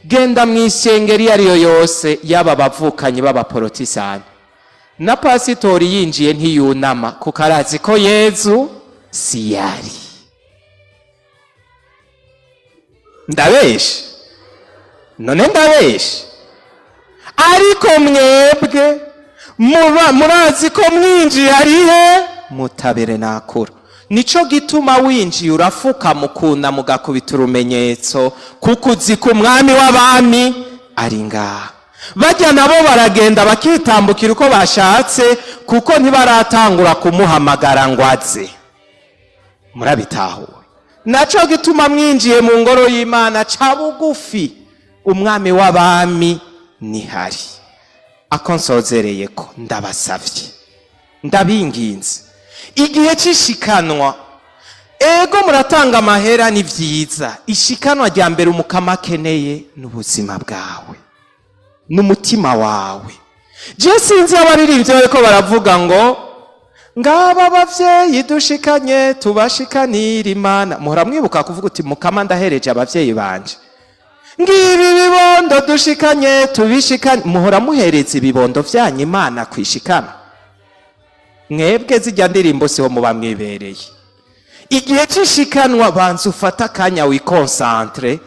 [SPEAKER 1] Genda mw'isengero iyo ariyo yose, yaba abavukanyi b'abaporotisani, na pasitori yinjiye ntiyunama kuko arazi ko Yezu si yari. Ndabeshe? None ndabeshe? Ariko mwebwe murazi ko mwinjiye arihe mutabere nakura. Nico gituma winjiye urafuka mukunda mugakubita urumenyetso, kuko uzi ko umwami w'abami ari ngaha. Bajya nabo baragenda bakitambukira uko bashatse, kuko ntibaratangura kumuhamagara ngo aze. Murabitahuwe? Naco gituma mwinjiye mu ngoro y'Imana, ca bugufi, umwami w'abami nihari. Ako nsozereye ko ndabasavye, ndabinginze, igihe c'ishikanwa, ego muratanga amahera ni vyiza, ishikanwa rya mbere umukama akeneye n'ubuzima bwawe n'umutima wawe. Je sinzi abaririmbyi bariko baravuga ngo ngaba abavyeyi dushikanye tubashikanira Imana. Muhora mwibuka kuvuga uti mukama ndahereje abavyeyi banje, ngibi bibondo dushikanye tubishikanye. Muhora muhereza ibibondo vyanyu Imana kwishikana. Mwebwe zijya ndirimbo siho muba mwibereye. Igihe c'ishikanwa banza ufata akanya wikonsantre.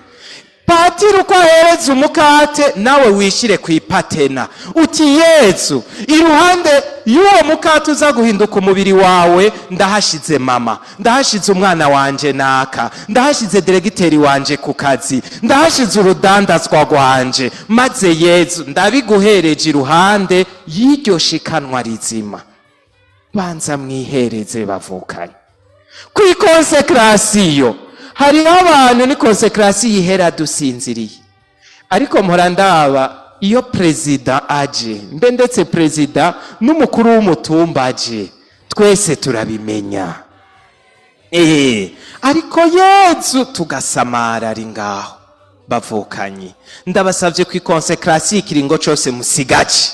[SPEAKER 1] Patiri uko ahereza umukate nawe wishire kwipatena uti Yezu, iruhande y'uwo mukate uza guhinduka umubiri wawe ndahashize mama, ndahashize umwana wanje naka, ndahashize diregiteri wanje ku kazi, ndahashize urudandazwa rwanje, maze Yezu ndabiguhereje iruhande y'iryo shikanwa rizima. Banza mwihereze bavukanye. Kuri konsekrasiyo hariho abantu ni konsekrasiyo ihera dusinziriye, ariko mpora ndaba iyo perezida aje, mbe ndetse perezida n'umukuru w'umutumba aje, twese turabimenya. Ariko Yezu tugasamara ari ngaho. Bavukanye, ndabasavye ku konsekrasiyo ikiringo cose musigaje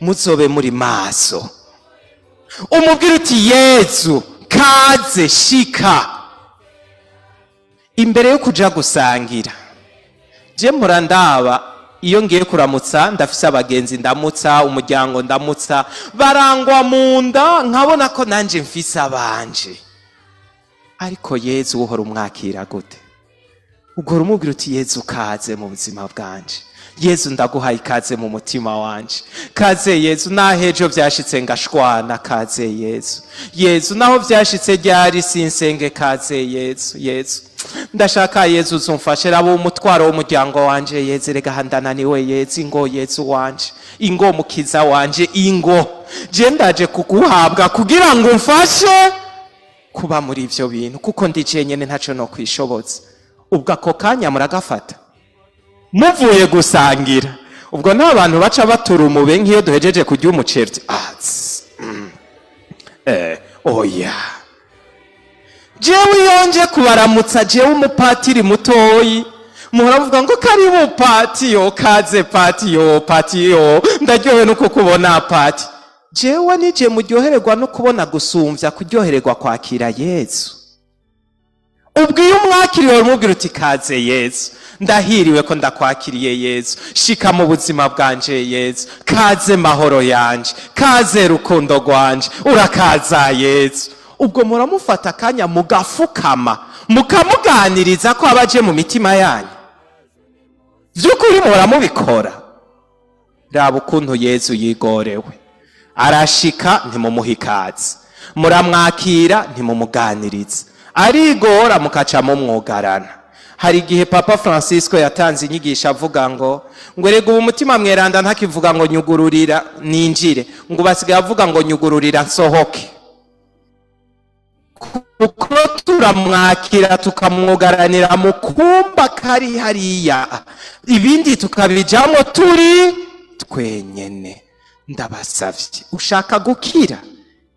[SPEAKER 1] muzobe muri maso. Umubwira uti Yezu kaze shika. Imbere yo kuja gusangira, je mpora ndaba iyo ngiye kuramutsa, ndafise abagenzi ndamutsa, umuryango ndamutsa, barangwa mu nda nkabona ko nanje mfise abanje. Ariko Yezu uhora umwakira gute? Ugora umubwira uti Yezu kaze mu buzima bwanje, Yezu ndaguhaye ikaze mu mutima wanje, kaze Yezu nahejo vyashitse ngashwana, kaze Yezu, Yezu naho vyashitse ryari sinsenge, kaze Yezu, Yezu ndashaka Yezu uzumfashe, raba umutwaro w'umuryango wanje Yezu, rega handananiwe Yezu, ingo Yezu wanje, ingo mukiza wanje, ingo je ndaje kuguhabwa kugira ngo umfashe kuba muri ivyo bintu, kuko ndi jenyene ntaco no kwishobotsa. Ubwo ako kanya muragafata muvuye gusangira, ubwo nta bantu baca batura umube nk'iyo duhejeje kurya umuceri. Oya, jewe iyo nje kubaramutsa, jewe umupatiri mutoyi, muhora muvuga ngo karibu patiyo, kaze patiyo, patiyo, ndaryohewe no kukubona pati. Jewe nije muryohererwa no kubona gusumvya kuryohererwa kwakira Yezu. Ubwo iyo umwakiriye umubwira uti kaze Yezu, ndahiriwe ko ndakwakiriye Yezu, shika mu buzima bwanje Yezu, kaze mahoro yanje, kaze rukundo rwanje, urakaza Yezu. Ubwo muramufata akanya mugafukama mukamuganiriza ko abaje mu mitima yanyu. Vy'ukuri muramubikora. Raba ukuntu Yezu yigorewe, arashika ntimumuha ikaze, muramwakira ntimumuganiriza, arigora mukaca mumwogarana. Hari igihe Papa Francisco yatanze inyigisho avuga ngo erega ubu umutima mweranda ntakivuga ngo nyugururira ninjire, ngo basigaye avuga ngo nyugururira nsohoke. Kuko turamwakira tukamwugaranira mu kumba kari hariya, ibindi tukabijamo turi twenyene. Ndabasavye, ushaka gukira,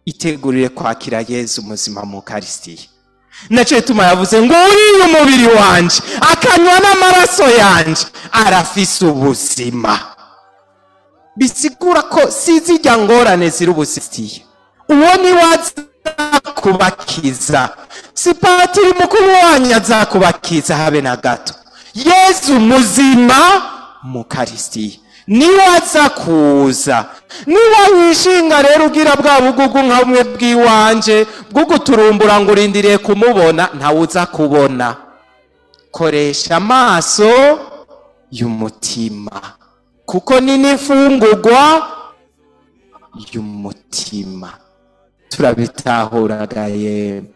[SPEAKER 1] itegurire kwakira Yezu muzima mu Ukaristiya. Naco gituma yavuze ngo uriye umubiri wanje akanywa n'amaraso yanje arafise ubuzima. Bisigura ko sizijya ngorane ziri ubuzima. Uwo ni waza kubakiza, si patiri mukuru wanyu azakubakiza habe na gato. Yezu muzima mu Ukaristiya niwe aza kuza. Niba wishinga rero ugira bwa bugugu nka bumwe bw'iwanje bwo guturumbura ngo urindiriye kumubona, ntawe uza kubona. Koresha amaso y'umutima, kuko ni n'imfungurwa y'umutima. Turabitahuraga yemwe.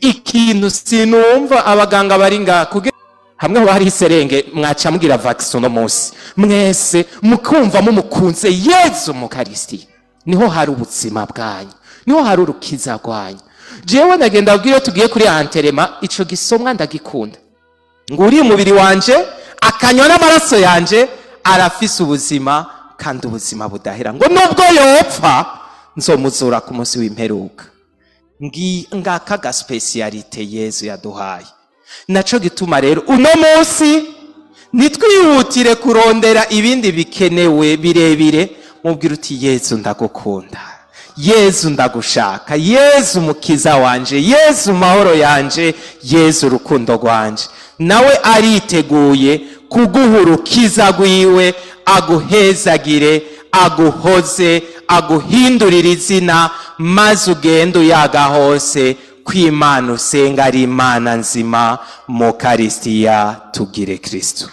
[SPEAKER 1] Ikintu sinumva abaganga bari ngaha kugira hamwe haba hari iserenge mwaca mugira vaccine uno munsi mwese mukumva mumukunze Yezu mu Ukaristiya. Niho hari ubuzima bwanyu, niho hari urukiza rwanyu. Jewe ndagenda abwira iyo tugiye kuri anterema, ico gisomwa ndagikunda, ngo uri umubiri wanje akanywa n'amaraso yanje arafise ubuzima kandi ubuzima budahera, ngo nubwo yopfa nzomuzura ku munsi w'imperuka. Ngaka ga spécialité Yezu yaduhaye. Naco gituma rero uno munsi nitwihutire kurondera ibindi bikenewe birebire, mubwira uti Yezu ndagukunda, Yezu ndagushaka, Yezu mukiza wanje, Yezu mahoro yanje, Yezu urukundo rwanje. Nawe ariteguye kuguha urukiza rwiwe, aguhezagire, aguhoze, aguhindurire izina, maze ugende uyaga hose kw'Imana usenga ari Imana nzima mu Ukaristiya. Tugire Kristo.